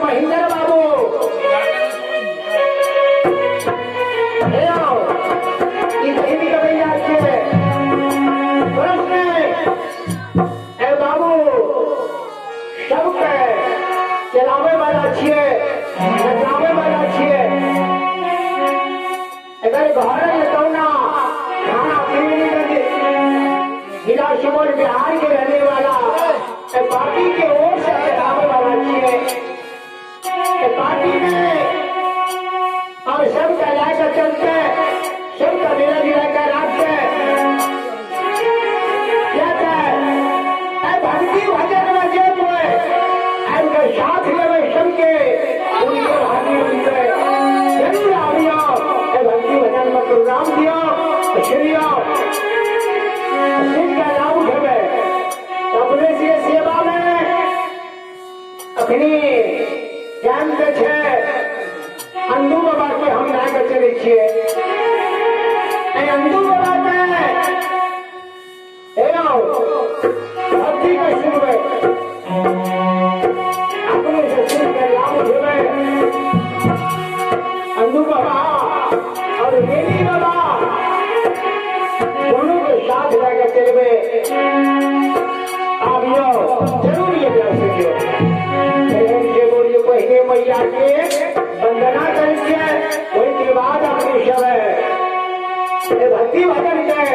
महेंद्र बाबू हे आओ ई बहिनी के भैया के प्रश्न ए बाबू सबके चलावे वाला छिए नचावे वाला छिए अगर घर लेतो ना खाना पीने के जिला सुपौल बिहार के रहने वाला पार्टी के ओर से चलावे वाला छिए पार्टी में और सबका लाकर चलते सबका मिला जुला कर रखते क्या भक्ति भजन में जे कोई इनके साथ लेवे सबके उनके भागी बनते जरूर आवियो भक्ति भजन में प्रोग्राम दियो सुनियो सुन के लाभ उठेबे अपने से सेवा में अखनी ज्ञान के छे अंधू बाबा के हम लए के चले छिए अंधू बाबा के भक्ति के सुनबे अपने से सुन के लाभ उठेबे अंधू बाबा और बेली बाबा दोनों के साथ लए के चलबे आबियो जरूर ये सुनियो के बोलिए पहले मैया के वंदना करके वही के बाद अपनी सब भक्ति भजन के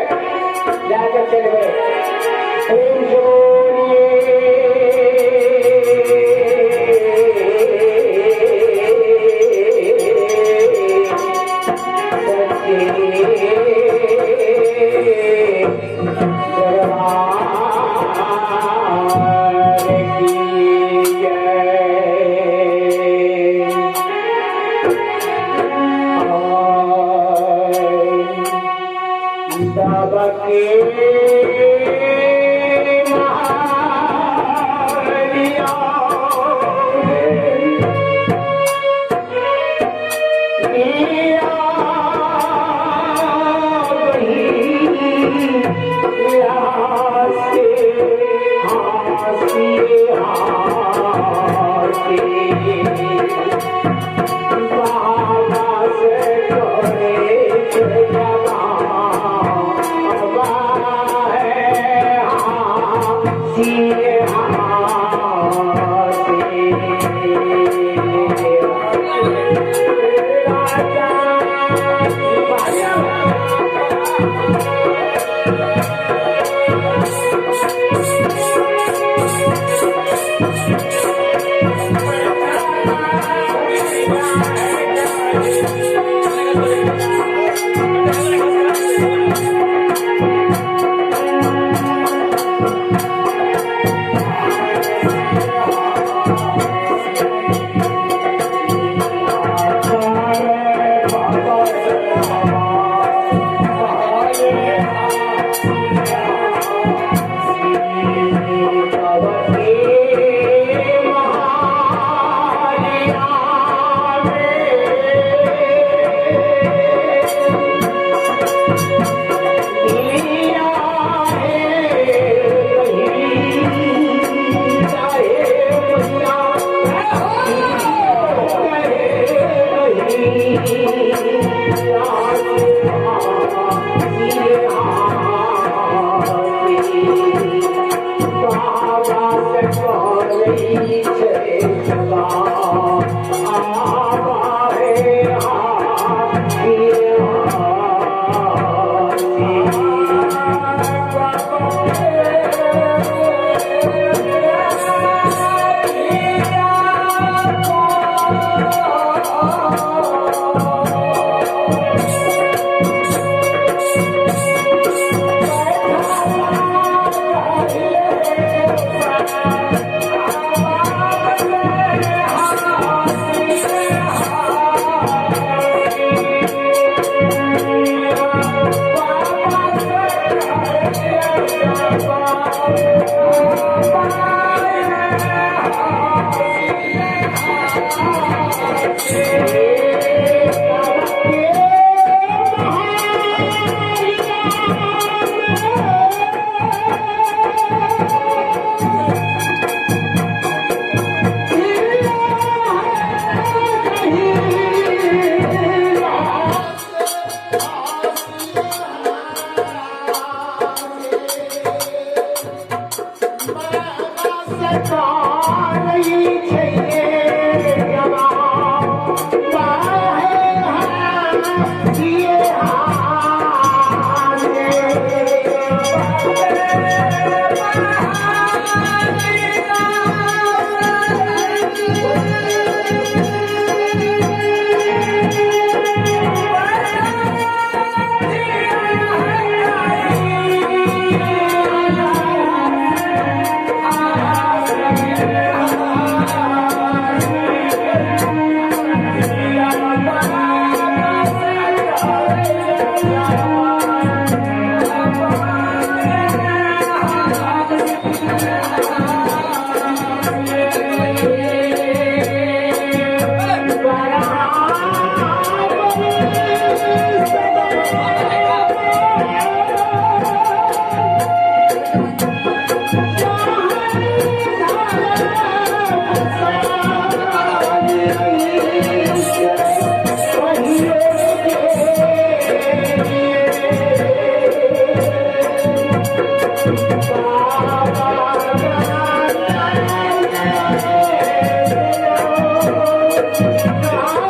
जाकर चलबे प्रेम से बाबा के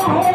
Yeah.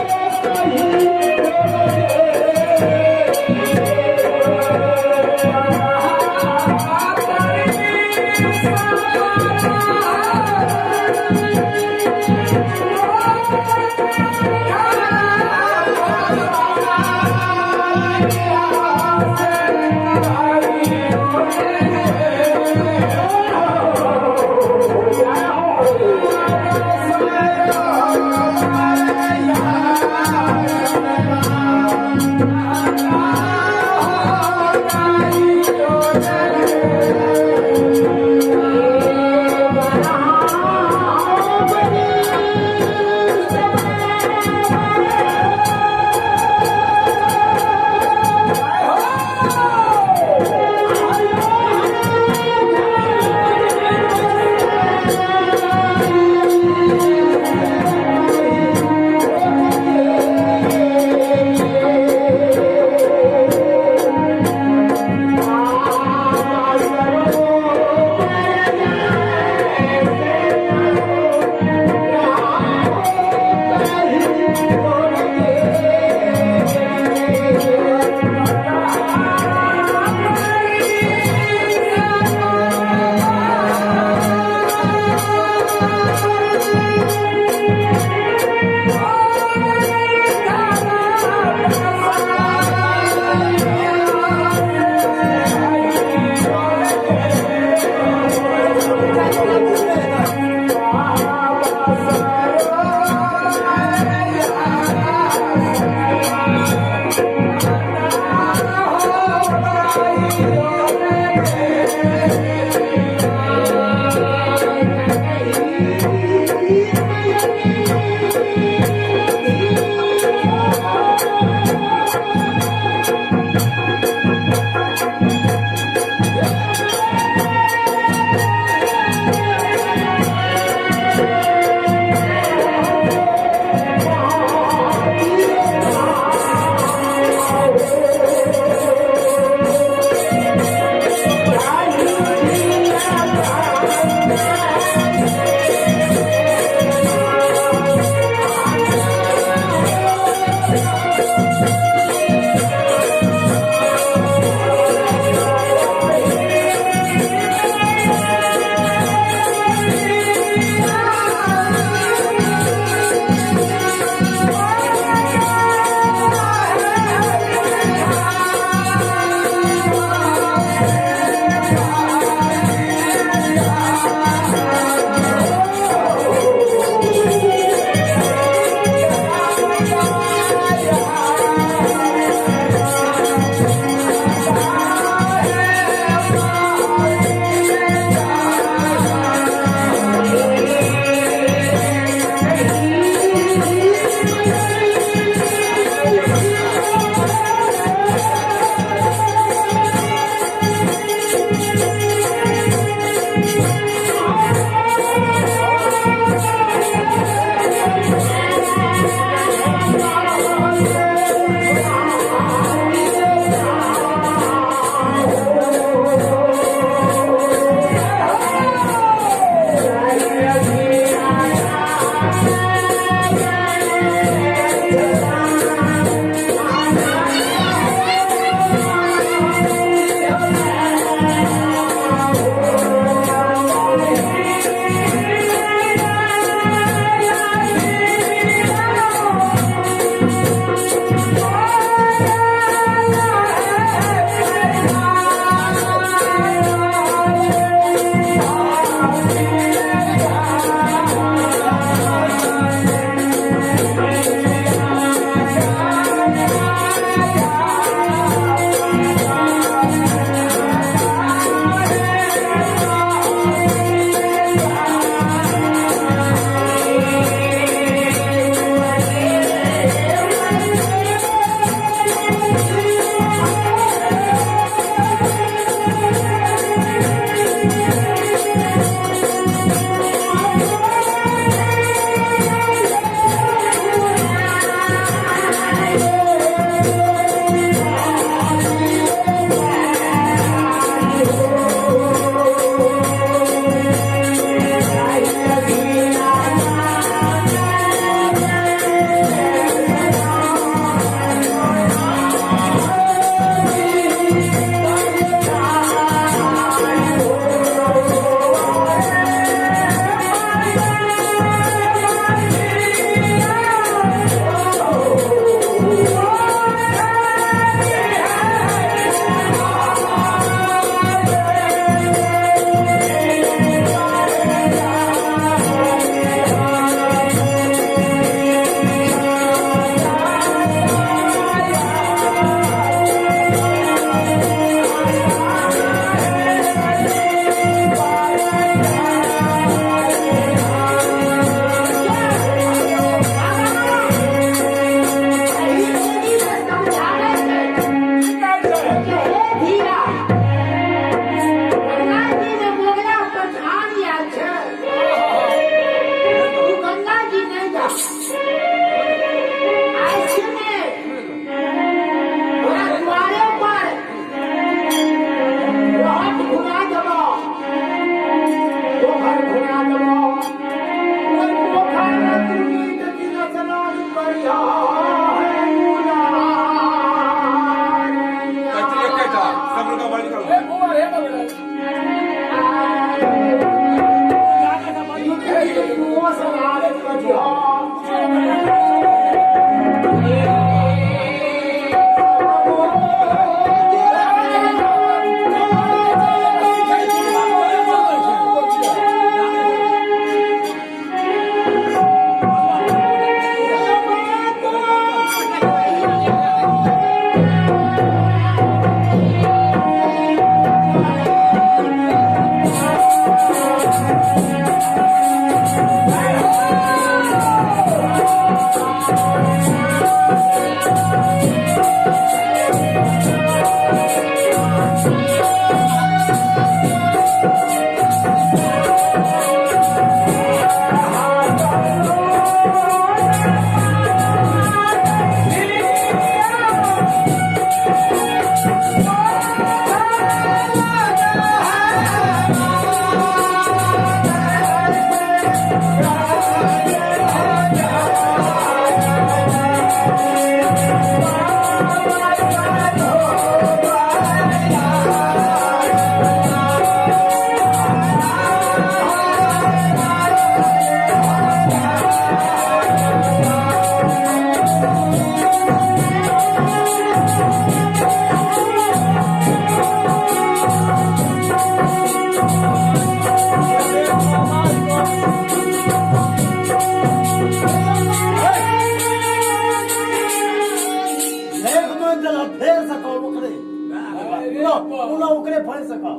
नहि फड़ि सकब।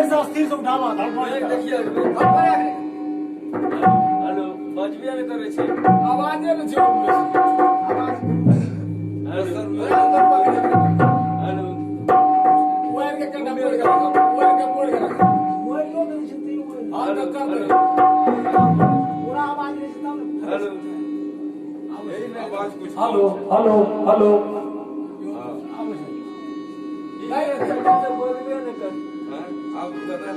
ऐसा स्थिर से उठावा। हेलो, बजबे नहि करै छै। आवाजे नहि छै। हेलो, वायर के कन्ना मोड़ के रख, वायर के मोड़ के रख। हां, तो कर दे। पूरा आवाज नहि छै तब। हेलो, आवाज कुछ। Hello hello hello. बोलबे नहि कर। आब बता।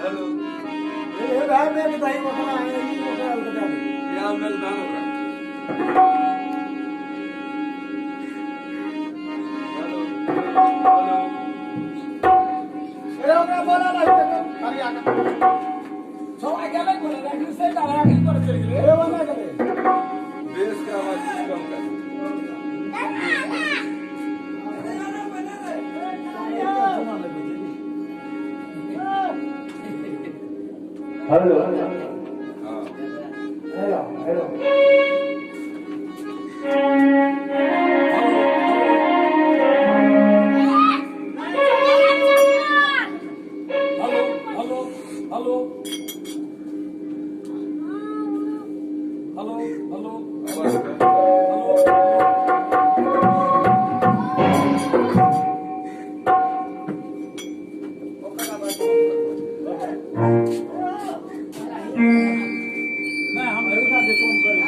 हेलो। ए भाई, मैं बताई ओकरा, ई ओकरा बता दे। या मेल दान ओकरा। Hello hello. ए, ओकरा बोला ना करिया के छौड़ा गेलै, बोले राखी से राखी पर चलि गेलै। ए, वाला गेलै। बेस के आवाज कुछ कम कर। हेलो। हाँ। Hello hello hello hello hello hello hello. आवाज कम। हेलो। नहि, हम एकरा जे कम करै।